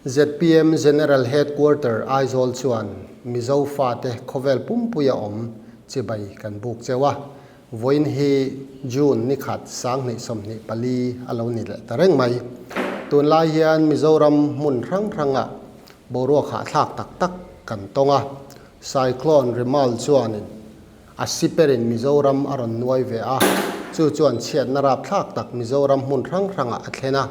Zpm General Headquarter Aizawl chuan Mizo fate khawvel pumpuia awm chibai kan buk cheu a, vawiin hi June nikhat 2024 a lo ni leh ta reng mai. Tunlai hian Mizoram hmun hrang hrangah boruak hahthlak tak tak kan tawng a, Cyclone Remal chuanin a siperin Mizoram a rawn nuai ve a, chu chuan chhiatna rapthlak tak Mizoram hmun hrang hrangah a thlen a.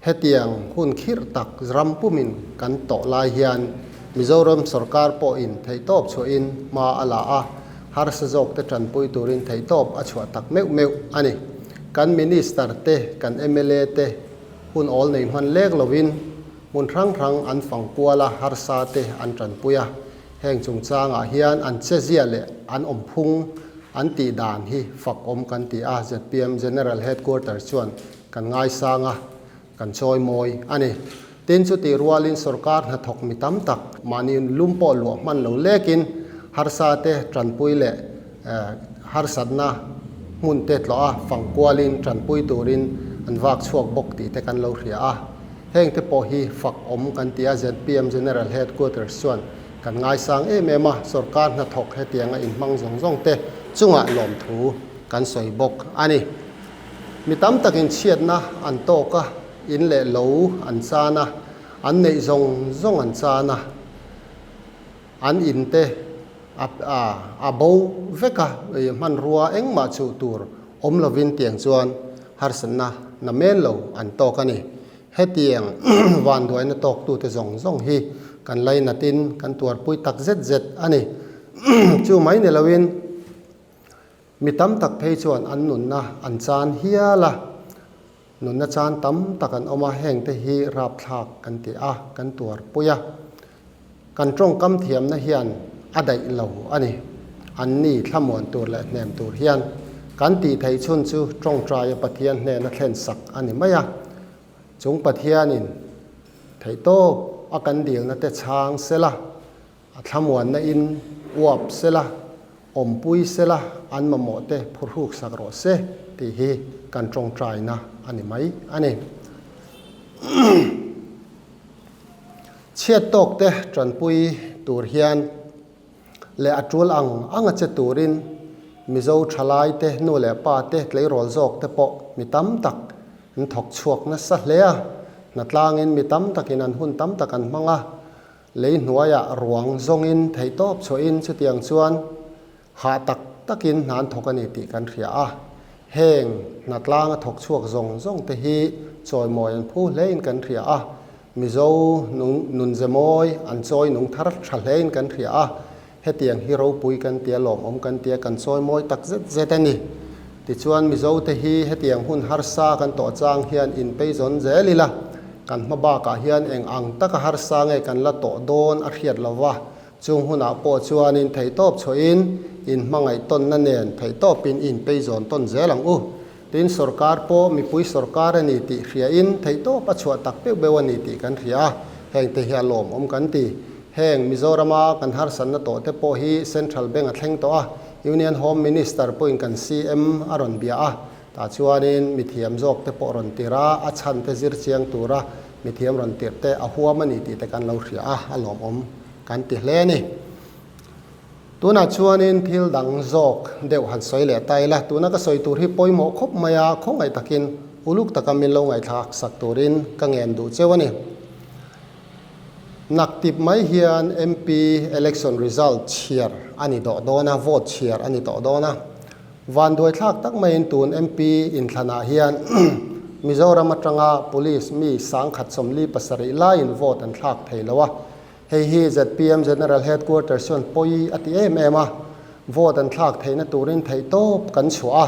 Hetiang hun khirh tak ram pumin kan tawh lai hian Mizoram sorkar pawhin theihtawp chhuahin hma a la a, harsa zawkte tanpui turin theihtawp a chhuah tak meuh meuh a ni. Kan Minister te, kan mla te hun awl nei hman lek lovin hmun hrang hrang an fang kual a, harsa te an tanpui a. Heng chungchangah hian an chezia leh an awmphung an tih dan hi fak awm kan ti a, zpm General Headquarters chuan kan ngaisang a, kan chawi mawi a ni. Tin, chutih rualin sorkar hnathawk mi tam tak mahni lum pawh luah hman lo lekin harsa te tanpui leh harsatna hmun te tlawh a fangkualin tanpui turin an vak chhuak bawk tih te kan lo hria a. Heng te pawh hi fak awm kan ti a, zpm General Headquarters chuan kan ngaisang em em a, sorkar hnathawk hetianga inhmang zawng zawng te chungah lawmthu kan sawi bawk a ni. Mi tam takin chhiatna an tawk a, in leh lo an chan a, an neih zawng zawng an chan a, an in te a a bo vek a, hmanrua engmah chuh tur awm lovin tiang chuan harsatna na men lo an tawk a ni. Hetiang vanduaina tawktute zawng zawng hi kan lainatin kan tuarpui tak zet zet a ni. Chu mai ni loin. Mi tam tak phei chuan an nunna an chan hial a, nunna chan tam tak an awm a, hengte hi rapthlak kan ti a, kan tuarpui a. Kan tawngkam thiamna hian a daih lo a ni. Anni thlamuan tur leh hnem tur hian kan tih theih chhun chu tawngtaia Pathian hnena thlen sak a ni mai a. Chung Pathianin theihtawp a kan dilna te chhang sela, A thlamuanna in uap sela, awmpui sela, an mamawh te phurhuk sak rawh se tih hi kan tawngtaina a ni mai a ni. Chhiat tawk te tanpui tur hian leh a tul ang ang a che turin Mizo thalai te, nu leh pa te, tleirawl zawk te pawh mi tam tak an thawk chhuak nasa hle a, hnatlangin mi tam takin an hun tam tak an hmang a, Lei hnuaiah ruang zawngin theihtawp chhuahin chutiang chuan hah tak takin hna an thawk a ni tih kan hria a. Heng hna tlanga thawk chhuak zawng zawng te hi chawimawi an phu hlein kan hria a. Mizo nunze mawi an chawi nung thar tha hlein kan hria a. Hetiang hi ropui kan tia, lawmawm kan tia, kan chawimawi tak zet zet a ni. Tichuan Mizo te hi hetiang hun harsa kan tawh chang hian inpeizawn zel ila, kan hma bakah hian eng ang taka harsa nge kan la tawh dawn a hriat lo va, chung hunah pawh chuanin theihtawp chhuahin inhmangaih tawnna nen theihtawpin i inpeizawn tawn zel ang u. Tin, sorkar pawh mipui sorkar a ni tih hriain theihtawp a chhuah tak beuh beuh a ni tih kan hria a, hengte hi a lawmawm kan ti. Heng Mizorama kan harsatna tawh te pawh hi Central Bank a thleng tawh a, Union Home Minister pawhin kan CM a rawn bia a, tah chuanin mithiam zawk te pawh rawn tir a, a chhan te zir chiang tura mithiam rawn tirh te a huam a ni tih te kan lo hria a, a lawmawm kan ti hle a ni. Tunah chuanin thil dang zawk deuh han sawi leh ta ila, tuna ka sawi tur hi pawimawh khawp mai a, khawngaih takin uluk taka min lo ngaihthlak sak turin ka ngen duh cheu a ni. Naktip mai hian MP election result chhiar a ni tawh dawn a, vote chhiar a ni tawh dawn a. Vanduaithlak tak maiin tun MP inthlanah hian Mizoram atanga police mi 1047 laiin vote an thlak thei lo a, Hei hi zpm General Headquarters chuan pawi a ti em em a, vote an thlak theihna turin theihtawp kan chhuah a,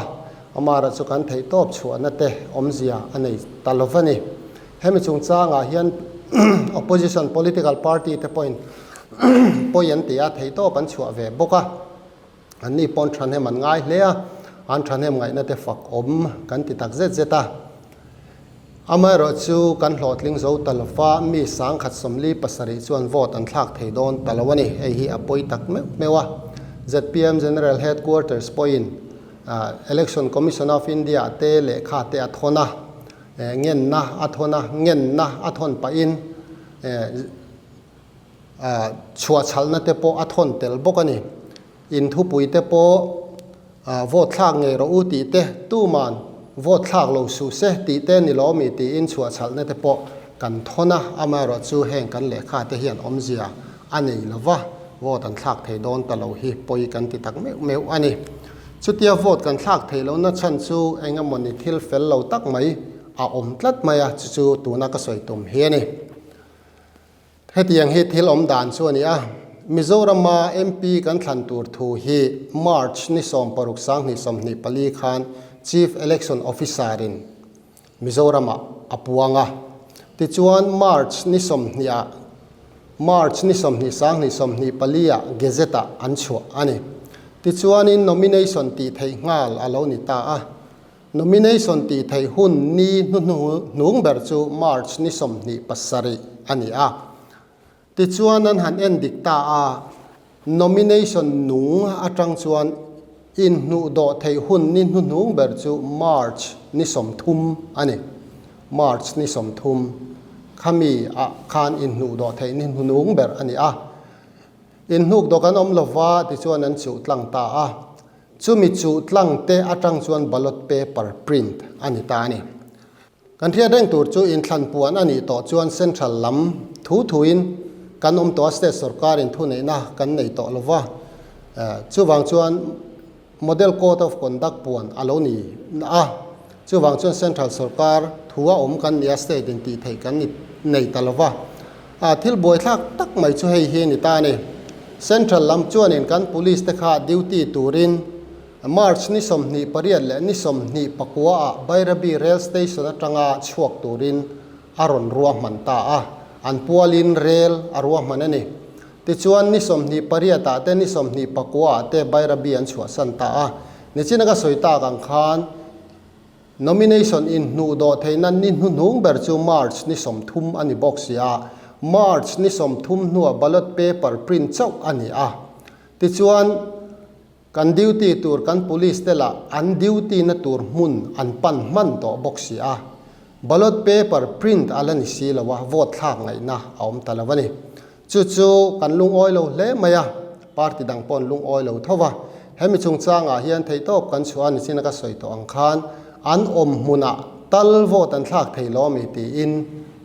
amara chu kan theihtawp chhuahna te awmzia a nei ta lo va ni. Hemi chungchangah hian opposition political party te pawhin pawi an ti a, theihtawp an chhuah ve bawk a, anni pawn thahnem an ngai hle a, an thahnem ngaihna te fak awm kan ti tak zet zet a. Amaherawh chu kan hlawhtling zo ta lo va, mi 1047 chuan vote an thlak thei dawn ta lo a ni. Hei hi a pawi tak meuh meuh a. Zpm General Headquarters pawhin Election Commission of India te lehkha te a thawn a, ngenna a thawn a, ngenna a thawn pahin. Chhuahchhalhna te pawh a thawn tel bawk a ni. In thupui te pawh vote thlak ngei rawh u tih te, tuman vote thlak lo suh se tih te ni lo mi tiin chhuahchhalhna te pawh kan thawn a, amaherawh chu heng kan lehkha te hian awmzia a nei lo va, vote an thlak thei dawn ta lo hi pawi kan ti tak meuh meuh a ni. Chutia vote kan thlak theih lohna chhan chu eng emawni thil fel lo tak mai a awm tlat mai a, chu chu tuna ka sawi tum hi a ni. Hetiang hi thil awm dan chu a ni a, Mizorama MP kan thlan tur thu hi March ni 16 2024 khan Chief Election Officer-in Mizoramah a puang a. Tichuan March ni 20 ah March ni 20 2024 ah Gazette-ah an chhuah a ni. Tichuanin nomination tih theih nghal a lo ni ta a. Nomination tih theih hun ni hnuhnung ber chu March ni 27 a ni a. Tichuan an han en dik ta a, nomination nung atang chuan inhnuhdawh theih hun ni hnuhnung ber chu March ni 30 a ni. March ni 30 khami ah khan inhnuhdawh theih ni hnuhnung ber a ni a. Inhnukdawh kan awm lova tichuan an chuh tlang ta a. Chumi chu tlang te atang chuan ballot paper print a ni ta a ni. Kan hriat reng tur chu inthlan puan a nih tawh chuan central lam thu thuin kan awm tawh a, state sorkarin thuneihna kan nei tawh lova, chuvang chuan model code of conduct puan a lo ni a, chuvang chuan central sorkar thu a awm kan ni a, state in tih theih kan ni nei ta lova. Thil buaithlak tak mai chu hei hi a ni ta a ni. Central lam chuanin kan police te kha duty turin March ni 28 leh ni 29 ah Bairabi Rail Station atanga chhuak turin a rawn ruahman ta a, an pualin rel a ruahman a ni. Tichuan ni 28 ah te ni 29 ah te Bairabi an chhuahsan ta a. Nichina ka sawi tak ang khan Nomination inhnuhdawh theihna ni hnuhnung ber chu March ni 30 a ni bawk si a, March ni 30 hnuah ballot paper print chauh a ni a. Tichuan, kan duty tur kan police te lah an duty na tur hmun an pan hman tawh bawk si a, ballot paper print a la ni si lo a, vote thlak ngaihna a awm ta lo a ni. Chu chu kan lungawi lo hle mai a, party dang pawh an lungawi lo tho va. Hemi chungchangah hian theihtawp kan chhuah a ni chin a ka sawi tawh ang khan an awm hmunah tal vote an thlak thei lo ami tiin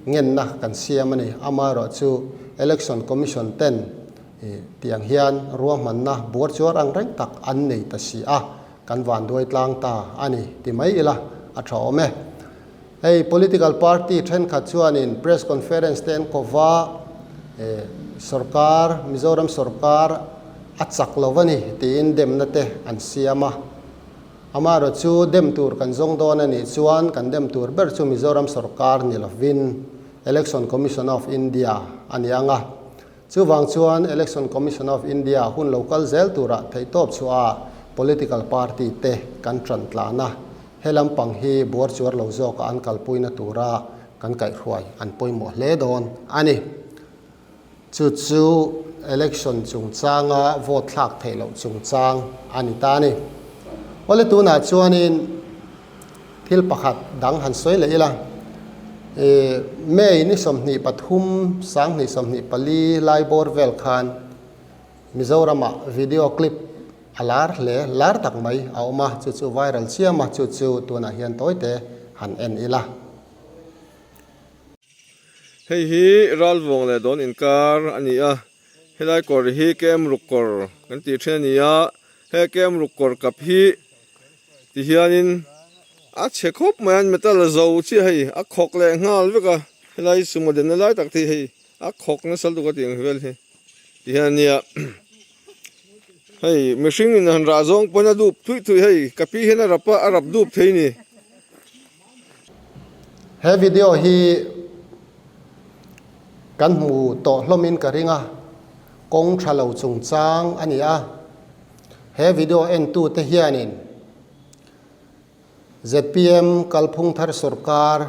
ngenna kan siam a ni. Amaherawh chu Election Commission ten tiang hian ruahmanna buar chuar ang reng tak an nei ta si a, kan vanduai tlang ta a ni ti mai ila a tha awm e. Hei political party thenkhat chuanin press conference te an ko va, sorkar, Mizoram sorkar a chak lo a ni tiin demna te an siam a. Amaherawh chu dem tur kan zawng dawn a nih chuan kan dem tur ber chu Mizoram sorkar ni lovin Election Commission of India a ni ang a. Chuvang chuan Election Commission of India hun lo kal zel turah theihtawp chhuah a political party te kan tan tlan a, he lampang hi buar chuar lo zawka an kalpuina tura kan kaihhruai an pawimawh hle dawn a ni. Chu chu election chungchanga vote thlak theih loh chungchang a ni ta a ni. Awle tunah chuanin Thil pakhat dang han sawi leh ila, i May ni 23, 2024 lai bawr vel khan Mizoramah video clip a lar hle, lar tak mai a awm a, chu chu viral chiam a, chu chu tunah hian tawite han en ila. Hei hi Ralvawng leh Dawn inkar a ni a, helai kawr hi Kem ruk kawr kan tih thin a ni a, he Kem ruk kawr kap hi Tihianin a chhe khawp mai a metal a zo chiah hei a khawk leh nghal vek a helai sumo denna lai tak te hi hei a khawk nasa lutuk a tih ang vel hi tihian a nia hei mihring in han rah zawng pawn a dup thuih thuih hei ka pi hian a rap a a rap dup thei a ni. He video hi kan hmu tawh hlawmin ka ring a, kawng tha lo chungchang a ni a. He video entute hianin zpm kalphung thar sorkar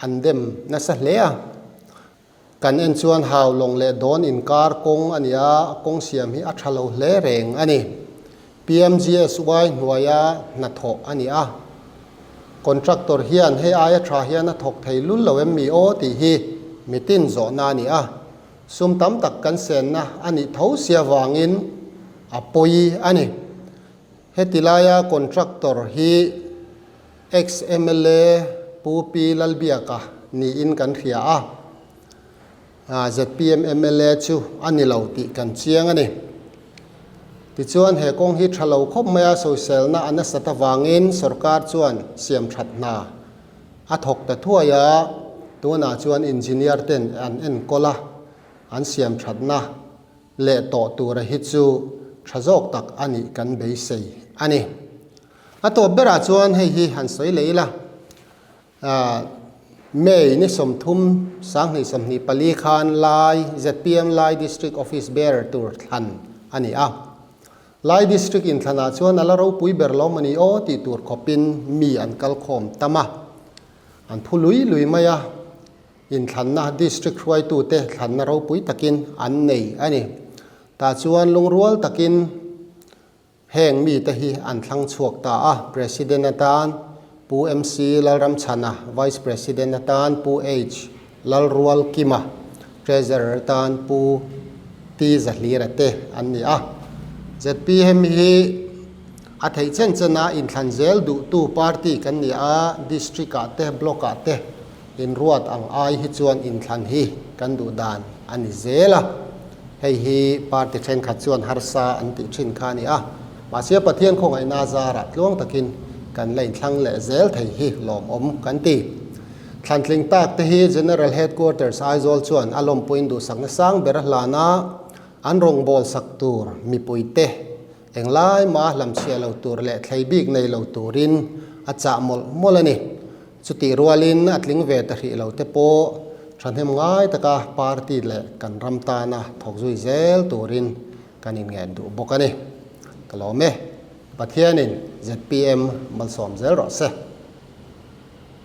an dem nasa hle a, kan en chuan Haulawng leh Dawn inkar kawng a ni a, kawng siam hi a tha lo hle reng a ni. PMGSY hnuaia hnathawh a ni a, contractor hian hei aia tha hian a thawk thei lul lo em mi aw tih hi mitin zawhna a ni a. Sum tam tak kan senna a nih tho si avangin a pawi a ni. Heti laia contractor hi ex-MLA Pu Pi Lalbiaka niin kan hria a. Zpm mla chu a ni lo tih kan chiang a ni. Tichuan he kawng hi tha lo khawp mai a, sawiselna a nasat avangin sorkar chuan siam that hna a thawk ta thuai a, tunah chuan engineer ten an enkawl a, an siam thatna leh tawh tura hi chu tha zawk tak a nih kan beisei a ni. A tawp berah chuan hei hi han sawi leh ila. May ni 30 2024 khan Lai zpm Lai District Office Bearer tur thlan a ni a. Lai District inthlanah chuan a la ropui ber lo mawni aw tih tur khawpin mi an kal khawm tam a. An phu lui lui mai a, inthlanna District hruaitute thlanna ropui takin an nei a ni. Tah chuan lungrual takin Heng mite hi an thlang chhuak ta a, President atan Pu MC Lalramchhana, Vice President atan Pu H Lalrualkima, Treasurer atan Pu T Zahlira te an ni a. Zpm hi a theih chen chen a inthlan zel duhtu party kan ni a, District ah te Block ah te inruat ang ai hi chuan inthlan hi kan duh dan a ni zel a. Hei hi party thenkhat chuan harsa an tih thin kha a ni a, mahse Pathian khawngaihna zarah tluang takin kan la inthlang leh zel thei hi lawmawm kan ti. Thlantling tak te hi General Headquarters Aizawl chuan a lawmpuiin duhsakna sang ber a hlan a, an rawngbâwl sak tur mipuite Englai mah hlamchhiah lo tur leh thlei bik nei lo turin a chah mawlh mawlh a ni. Chutih rualin a tling ve ta hrih lo te pawh thahnem ngai taka party leh kan ram tana thawk zui zel turin kan inngen duh bawk a ni. Ka lawm e. Pathianin zpm malsawm zel rawh se.